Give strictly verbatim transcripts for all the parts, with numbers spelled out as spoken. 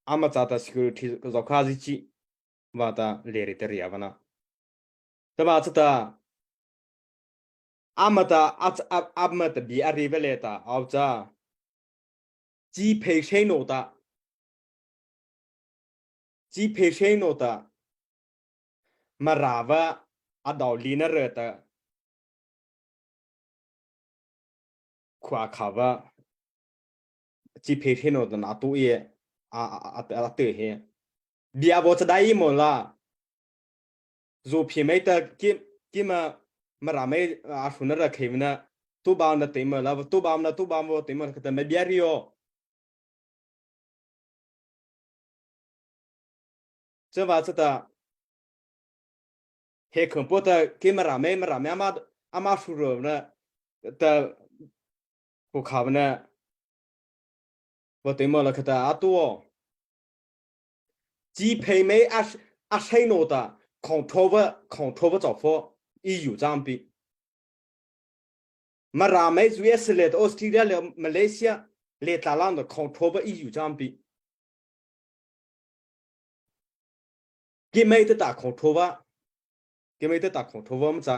ama chata security zawkha zy chi vâta Larry ta ri a vâna. Tahpa chata ama ta a, a, ama ta bie a ri vei le ta, aw cha. Chi phei hre no ta. Chi phei hre no ta. Mara vâ a dao li na re ta. Khua kha vâ. Chi phei hre no ta na tu e. A, a, a, a te he. Bie a bo cha dai mo la. Zo phi mai ta ki, ki ma, Mara mai a hru na ra khei na. Tu ba na te mo la, tu ba na, tu ba mo te mo ka ta ma bie a ri o. Chava chata, he khang po ta ke Mara mai, Mara mai ama, ama hru ro na, ta, ko kha na, va te mo la ka ta a tu o. Chi phei mai a, a hre no ta, control va, control va chaw pho, E U chang pi. Mara mai U S le, Australia le, Malaysia le tla lang ta control va E U chang pi. Ki mai ta ta control va. Ki mai ta ta control va ma cha.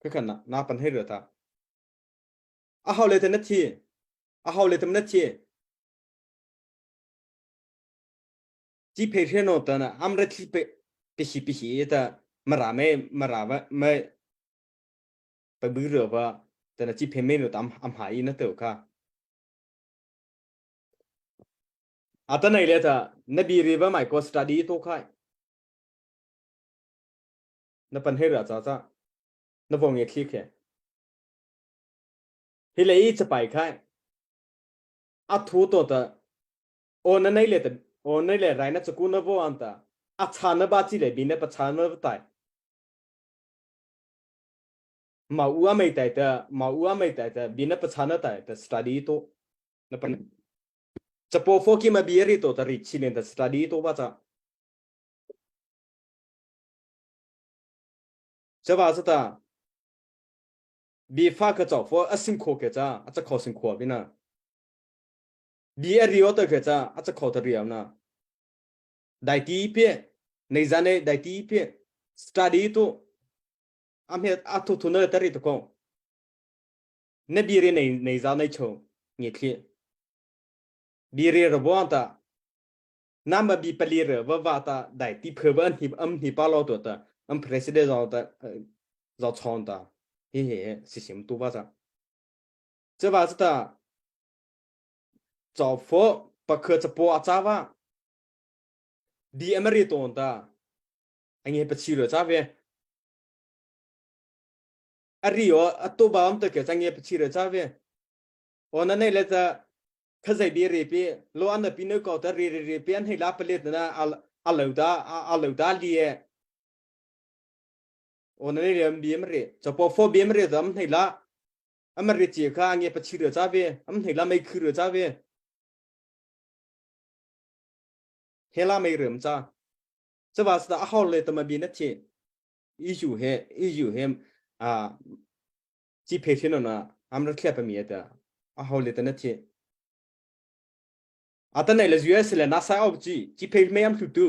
Ka khan na, na pan hei ra ta. A hau le ta na thi. A hau le ta na thi. Chi phei hre no ta na, am ra thi pe, pe hi, pe hi ta, Mara mai, Mara va, mai, pe bu ro va, ta na chi phei mai no ta am, am hai na to ka. Ata nai le ta, na bie ri va mai ko study to khai. Na pan hei ra cha cha. Na vong e thli khe. Hi le i cha pai khai. A thu to ta. O na nei le ta, o nei le rai na cha ku na vo an ta. A cha na ba chi le bie na pa cha na tai. Ma u a mai tai ta, ma u a mai tai ta, bie na pa cha na tai ta study to. Na pan. Cha po pho ki ma bie ri to ta ri chi len ta study to va cha. Chava chata. Bie pha ka chaw pho a sing kho ke cha, a cha kho sing kho bie na. Bie a ri o ta ke cha, a cha kho ta ri o na. Dai ti pie, nei za nei dai ti pie, study to. Am he a thu thu na ta ri to ko. Na bie ri nei, nei za nei cho, nge thli. Bie ri ra bo an ta. Na ma bie pa li ra va va ta, dai ti phe va an hi, am hi pa lo to ta, am president zo ta, eh, zo chon ta. Hi hi hi, si sim tu va cha. Chava chata. Chaw pho, pa kha cha po a cha va. Bie a ma ri to an ta. A nge pa chi ra cha ve. A ri o, a to ba am ta ke cha nge pa chi ra cha ve. O na nei le cha, kha zai bie ri pi, lo an na pi no ko ta ri ri ri pi an hei la pa le ta na, a, a lo ta, a, a lo ta li e. O na nei le am bie ma ri, cha po pho bie ma ri ta am hei la. Am ri chi kha nge pa chi ra cha ve, am hei la mai khu ra cha ve. He la mai rem cha. Chava chata a hau le ta ma bie na thi. E U he, E U he, a, chi phei thi no na, am ra thlia pa mi ta. A hau le ta na thi. Ata nei le U S le na sai au chi, chi phei mai am thu tu.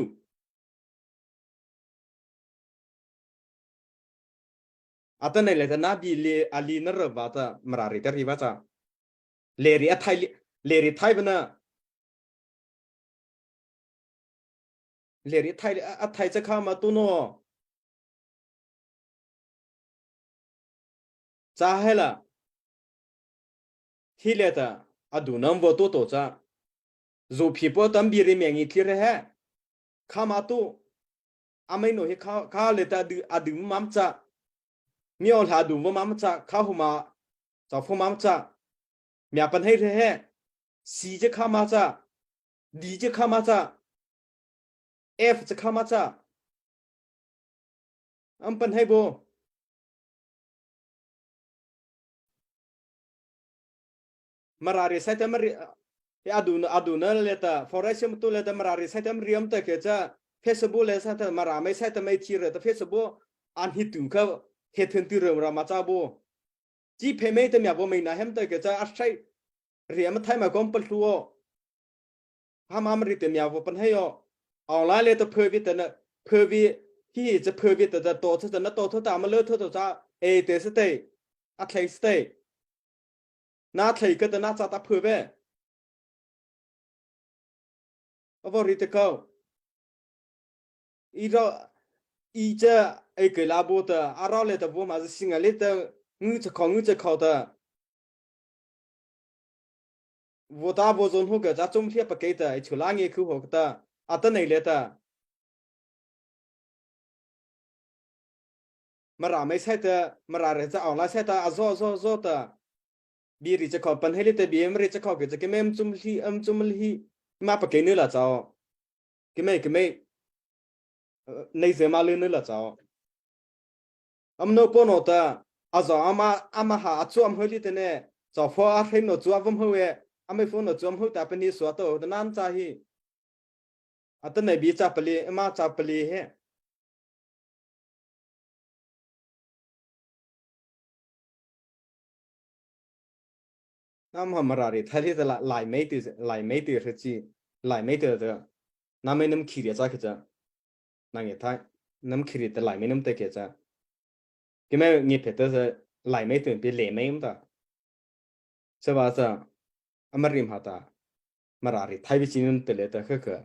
Ata nei le ta na bie le a li na ra va ta Mara ri ta ri va cha. Larry a thai li, Larry thai ba na. Larry thai li, a, a thai cha kha ma tu no. Cha he la. Hi le ta, a du nam vo to to cha. Zo phi po tam bie ri mi ngi thli re he. Kha ma tu. A mai no hi kha, kha le ta a du, a du mam cha. Mi o la du vo mam cha, kha hu ma. Cha pho mam cha. Mi a pan hei re he. Si je kha ma cha. Di je kha ma cha. F je kha ma cha. Am pan hei bo. Mara ri sai ta Mara ri, he a du na, a du na le ta, forest mu tu le ta Mara ri sai ta Mara ri am ta ke cha, Facebook le sai ta Mara mai sai ta mai thi re ta Facebook, an hi tu kha, he thun tu re ra ma cha bo. Chi phei mai ta mi a bo mai na hem ta ke cha, a sai, ri am thai ma kom pa lu o. Hama ama ri te mia vaw pahno ei aw. Online liata phopi ta na, phopi, hi hi cha phopi ta ta to cha ta na to tho ta ama lo tho to cha, e te sa te, a thlei sa te. Na thlei ka ta na cha ta phopi. A vaw ri te ko. I ro, i cha, e ke la bo ta, a ro le ta bo ma za singa le ta, ngu cha ko, ngu cha ko ta. Vaw ta vaw zon ho ka cha chom hlia pa ke ta, e chu la nge khu ho ka ta, a ta nei le ta. Mara mei sai ta, Mara re cha online sai ta, a zo, zo, zo ta. Bi ri cha ko pan hei le ta, bi em ri cha ko ke cha ke mei am chum hli, am chum hli. Ma pa ke nu la cha o. Ke mei, ke mei. Nei ze ma lu nu la cha o. Am no po no ta, a zo ama, ama ha a chu am hei le ta ne. Cha pho a hei no chu a vam hei e. A mei pho no chu am hei ta pe ni sua to, ta nan cha hi. A ta nei bi cha pali, ma cha pali he. Nama Mara ri thai ri ta la, lai mei ti, lai mei ti hre chi, lai mei ti ta. Nama nam khiri cha ke cha. Nang ye thai, nam khiri ta lai mei nam te ke cha. Ke mei ngi phe ta sa, lai mei ti pi le mei um ta. Chava cha, ama ri ma ta, Mara ri thai vi chi nam te le ta kha kha.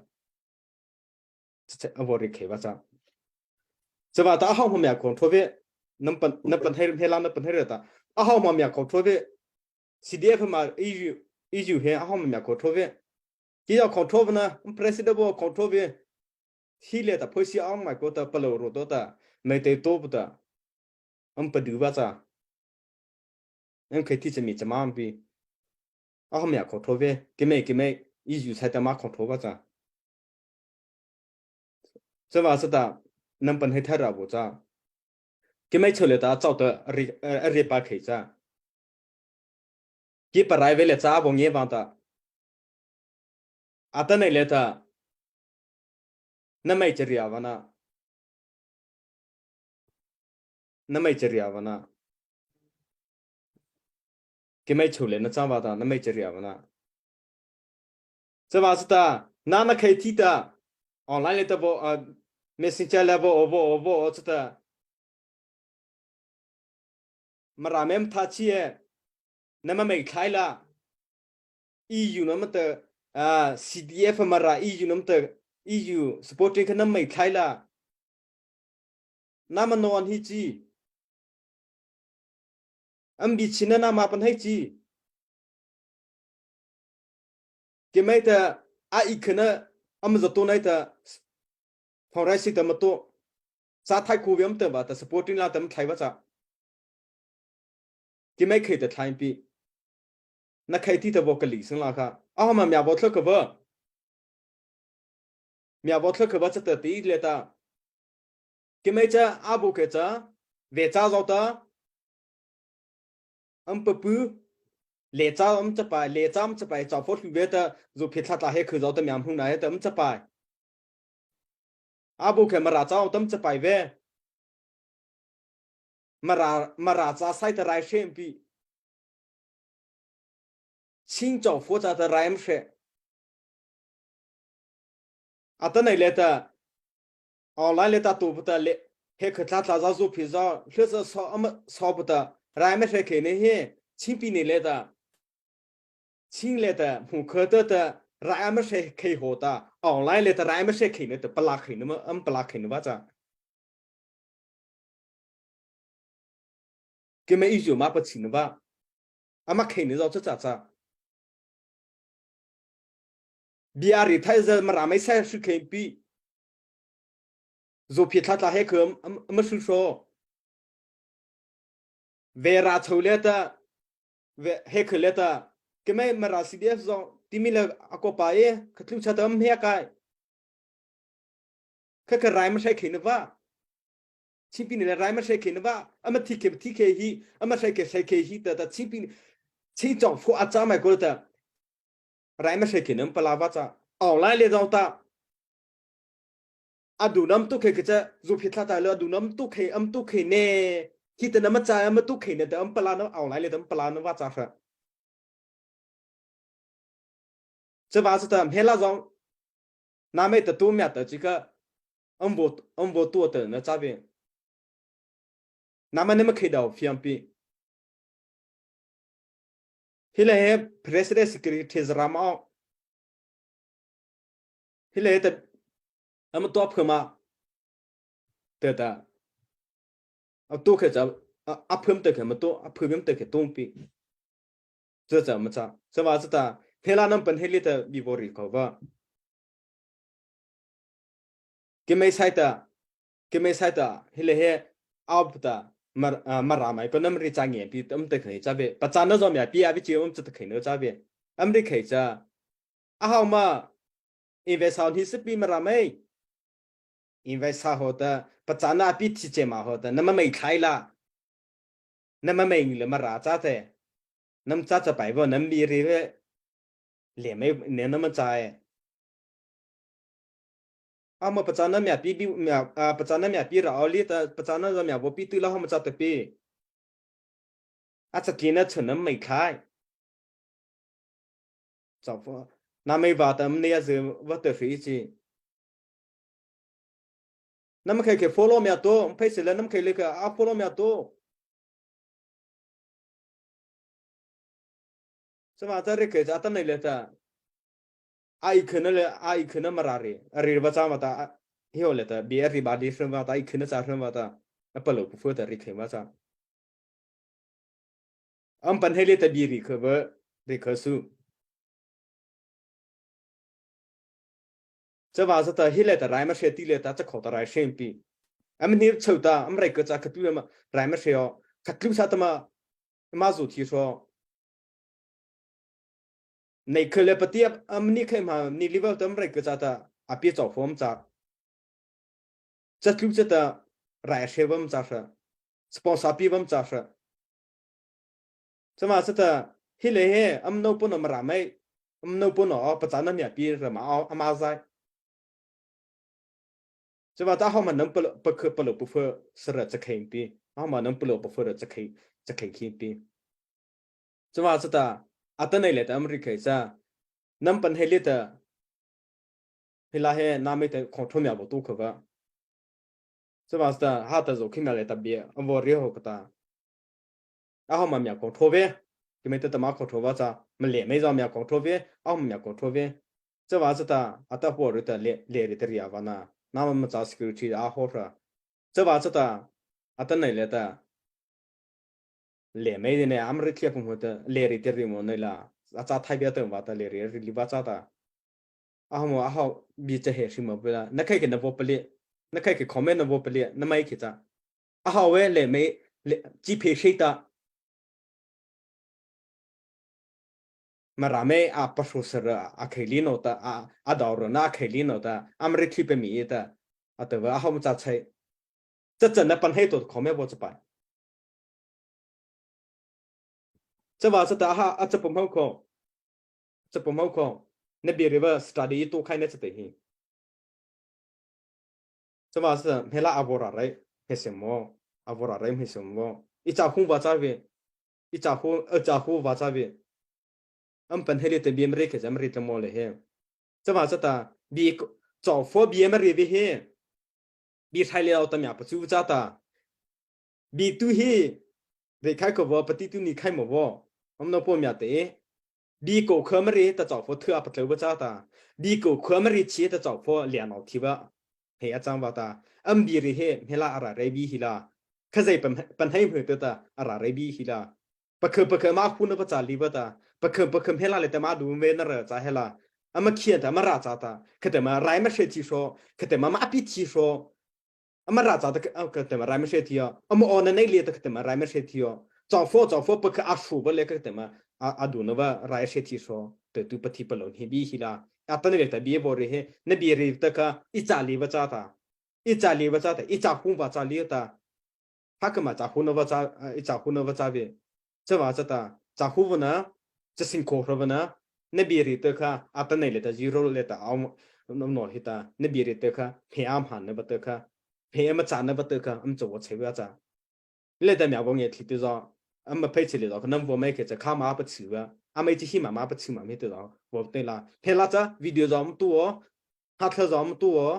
Cha, cha, a vaw ri khei va cha. Chava ta a hao ma mia control ve, nam pan, nam pan hei, hei la nam pan hei re ta. A hao ma mia control ve. C D F ma E U, E U he a hao ma mia control ve. Ki ya control ve na, president vaw control ve. Hi le ta phoisi a mai ko ta palo ro to ta, mei te to pu ta. Am pa du va cha. Am khei ti cha mi cha ma am pi. A hao mia control ve, ke mei, ke mei, E U sai ta ma control va cha. Chava sa ta, nam pan hei thai ra bo cha. Ke mei chole ta, chau ta, ri, eh, ri pa khei cha. Ki pa rai ve le cha, bo nge vang ta. A ta nei le ta. Na mei cha ria va na. Na mei cha ria va na. Ke mei chole na cha va ta, na mei cha ria va na. Chava sa ta, na na khei ti ta. Online le ta bo, ah, messenger le bo, o bo, o bo, o cha ta. Mara mei am tha chi e. Na ma mei thlai la. E U na ma ta, ah, C D F Mara E U na ma ta, E U supporting ka na mei thlai la. Na ma no an hi chi. Am bi chi na na ma pan hei chi. Ke mei ta a i khana am za to nai ta. Phang rai si ta ma to. Cha thai ko viam ta va ta supporting la ta ma thlai va cha. Ke mei khei ta thlai pi. Na khei ti ta vaw ka li sang la kha. A hao ma mia vaw thla ka va. Mia vaw thla ka va cha ta ti le ta. Ke mei cha a bo ke cha. Ve cha zo ta. Am pa pu. Le cha am cha pai, le cha am cha pai, cha pho hlu ve ta, zo phe thla ta he khu zo ta miam hung na he ta am cha pai. A bo ke Mara cha ta am cha pai ve. Mara, Mara cha sai ta rai shem pi. Chin chau pho cha ta rai am she. A ta nei le ta, online le ta to pu ta le, he kha tla tla za zo phi za, hle za so, ama so pu ta, rai ma she khei ne he, Chin pi nei le ta. Chin le ta, hmu kha ta ta, rai ama she khei ho ta, online le ta rai ma she khei ne ta, pala khei ne ma, am pala khei ne va cha. Ke mei E U ma pa chi ne va. Ama khei ne zo cha cha cha. Bia ri thai za Mara mei sai shu khei pi. Zo phi thla thla he kham, am, am shu sho. Ve ra chau le ta. Ve he kham le ta. Ke mei Mara C D F zo. Ti mi le a ko pa e. Ka tlu cha ta am he kai. Kha kha rai ma sai khei na va. Chin pi nei le rai ma sai khei na va. Ama thi khei, thi khei hi. Ama sai khei, sai khei hi. Ta, ta Chin pi, Chin chau pho a cha mai ko ta. Rai ma sai khei na am pala va cha. Online le zau ta. A du nam tu khei ke cha. Zu phi thla ta le a du nam tu khei, am tu khei ne. Hi ta na ma cha, am tu khei ne ta am pala na. Online le ta am pala na va cha sa. Cha va sa ta, hmela zau, Nama ta tu mia ta chi kha, ama bo, ama bo tu ta na cha vei. Nama nama khei dao fiam pi. Hi la he president secretary zara ma. Hi la he ta ama tu a phama. Teta. A tu khe cha, a, a pham ta khe ma tu, a pham ta khe tung pi. Cha cha ma cha. Cha va cha ta, hmela nama pahno lei ta bie vaw ri khao va. Keimo sai ta, keimo sai ta, hi la he, a ta, Mar-, ah, Mara mai pa nama ri cha nge pi, ama ta khe cha vei. Pachâna zy mia pi a vei chi ama cha ta khe no cha vei. Ama ri khe cha. A hao ma, invest hao ni si pi Mara mai. Invest hao ta, pachâna a pi thi che ma hao ta, nama mai thai la. Nama mai ngi la Mara cha te. Nama cha cha pai vo, nama bie ri ve. Le mai ne nama cha e. Ama pachâna mia pi bi, mia, ah, pachâna mia pi ra o lei ta, pachâna zy mia vaw pi tu la hao ma cha ta pi. A cha ki na chun nama mai thai. Cha vo, nama mai va ta ama nei a zy va ta hri chi. Nama khei khe follow mia tu, phei se la nama khei lei kha a follow mia tu. Sa ma cha ri khe cha ta nei lei ta. A i khe na lei, a i khe na Mara ri. A ri va cha ma ta, a, hi o lei ta, bie a ri ba di hre va ta, i khe na cha hre va ta. A palôh pu fu ta ri khe va cha. Ama pahno lei ta bie ri kha va, ri kha su. Cha va cha ta hi lei ta rai ma hre ti lei ta cha khao ta rai hre pi. Ama ni chô ta, ama rai kha cha kha tu ma rai ma hre o. Kha tu sa ta ma, ma zu thi so. Nei kha lei pa ti a, ama ni kha ma, ni lei va ta ama rai kha cha ta, a pi chao form cha. Cha tlu cha ta, rai hre va ma cha hra. Sponsor pi va ma cha hra. Cha ma cha ta, hi lei he, ama no pu no Mara mai, ama no pu no, pachâna mia pi ra ma, ama zai. Cha va ta hao ma nama pa, pa kha palôh pu fu sa ra cha khei pi. Hao ma nama palôh pu fu ra cha khei, cha khei khi pi. Cha va cha ta, a ta nei lei ta ama ri khe cha. Nama pahno lei ta. Hi la he nama ta khao thu mia vaw tu kha va. Cha va cha ta, ha ta zo khi mia lei ta bie, a vaw ri hao kha ta. A hao ma mia khao thu ve. Keimo ta ta ma khao thu va cha, ma le mai zy mia khao thu ve, a hao ma mia khao thu ve. Cha va cha ta, a ta pu ri ta le, le ri ta ri a va na. Nama ma cha security a hao hra. Cha va cha ta, a ta nei lei ta. Le mai de ne, ama ri thei pu mo ta, le ri te ri mo nei la. A cha thai bie ta va ta le ri, ri lei va cha ta. A hao mo, a hao bie cha he hri mo pi la. Na khei khe na vaw pa lei. Na khei khe comment na vaw pa lei. Na mai khe cha. A hao ve le mai, le, chi phe hre ta. Mara mai a pa hro sa ra a khei lei no ta, a, a dao ro na a khei lei no ta, ama ri thei pa mi ta, a ta va a hao ma cha chai. Cha cha na pahno to comment vaw cha pai. Cha va cha ta ha, a cha pa hmao kho. Cha pa hmao kho. Na bie ri va study i to khai na cha te hi. Cha va cha ta, hmela a vaw ra rai, hmei se mo, a vaw ra rai, hmei se mo. I cha hu va cha vei, i cha hu, a cha hu va cha vei. Ama pahno lei ta bie ama ri khe cha ama ri ta mo lei he. Cha va cha ta, bie ko, chao form bie ama ri vei he. Bie thai lei o ta mia pa chu cha ta. Bie tu hi, ri khai kha va, pa ti tu ni khai mo va. Ama no pu mia te. Bie ko kha ama ri ta chao form thu a pa tlo va cha ta. Bie ko kha ama ri chi ta chao form lei no thi va. He a chang va ta. Ama bie ri he, hmela a ra rai bie hi la. Khazia pa, pahno hmei ta ta, a ra rai bie hi la. Pakha, pakha ama hu na va cha lei va ta. Pakha, pakha hmela lei ta ama du ve na ra cha he la. Ama khia ta, ama ra cha ta. Kha ta ma rai ma hre thi so. Kha ta ma ma pi thi so. Ama ra cha ta, kha ta ma rai ma hre thi a. Ama o na nei lei ta kha ta ma rai ma hre thi a. Chao form, chao form pakha a hru va lei kha ta ma a, a du na va rai hre thi so. Ta tu pa thi pa lo ni bie hi la. A ta nei lei ta bie vaw ri he. Na bie ri ta kha i cha lei va cha ta. I cha lei va cha ta. I cha hu va cha lei ta. Ha kha ma cha hu na va cha, a, i cha hu na va cha vei. Cha va cha ta, cha hu va na, cha sing kho hra va na, na bie ri ta kha, a ta nei lei ta zero lei ta, a, no, no hi ta, na bie ri ta kha, hmei ama hmâ na va ta kha, hmei ama cha na va ta kha, ama cha va chai va cha. Lei ta mia vaw nge thi te zy, ama phei chi lei zy, kha nama vaw mai khe cha kha ma pa chi va, ama chi hi ma ma pa chi ma mi te zy, vaw te la. Hmela cha, video zy ama tu o, Hnathla zy ama tao aw,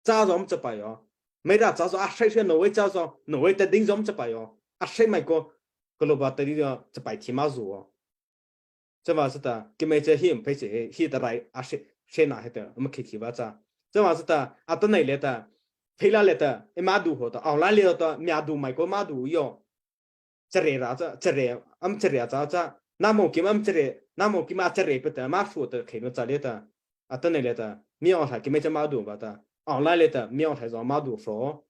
cha zy ama châ pai aw. Mara cha zy a sei sei, Norway cha zy, Norway ta ding zy ama châ pai aw. A sei mai ko, Kawlôpa ta ding zy châ pai thei ma zy aw. Chavâta cha ta, keimo cha he ama phei chi, he ta rai, a sei, sei na he ta, ama khei thei pa cha. Chavâta cha ta, atanoh liata, phei la liata, eima du haw ta, online liata, mia du mai ko ma du yo. Chare ra cha, chare, ama chare cha cha, nâmo keima ama chare, nâmo keima chare pa ta, ama su ta khei no cha liata. Atanoh liata, mi online keimo cha ma du pa ta, online liata, mi online zy ma du so.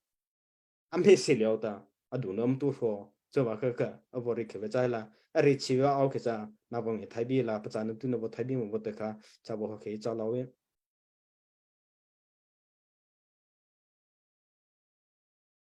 Ama hmeiseih liata, a du no ama tao so. Chavâta kha kha, a vaw reih khei vei cha la, a reih chi vei aw khei cha, na vaw ngiah thai bie la, pachâna tu na vaw thai bie ma vaw ta kha, cha vaw ha khei cha la vei.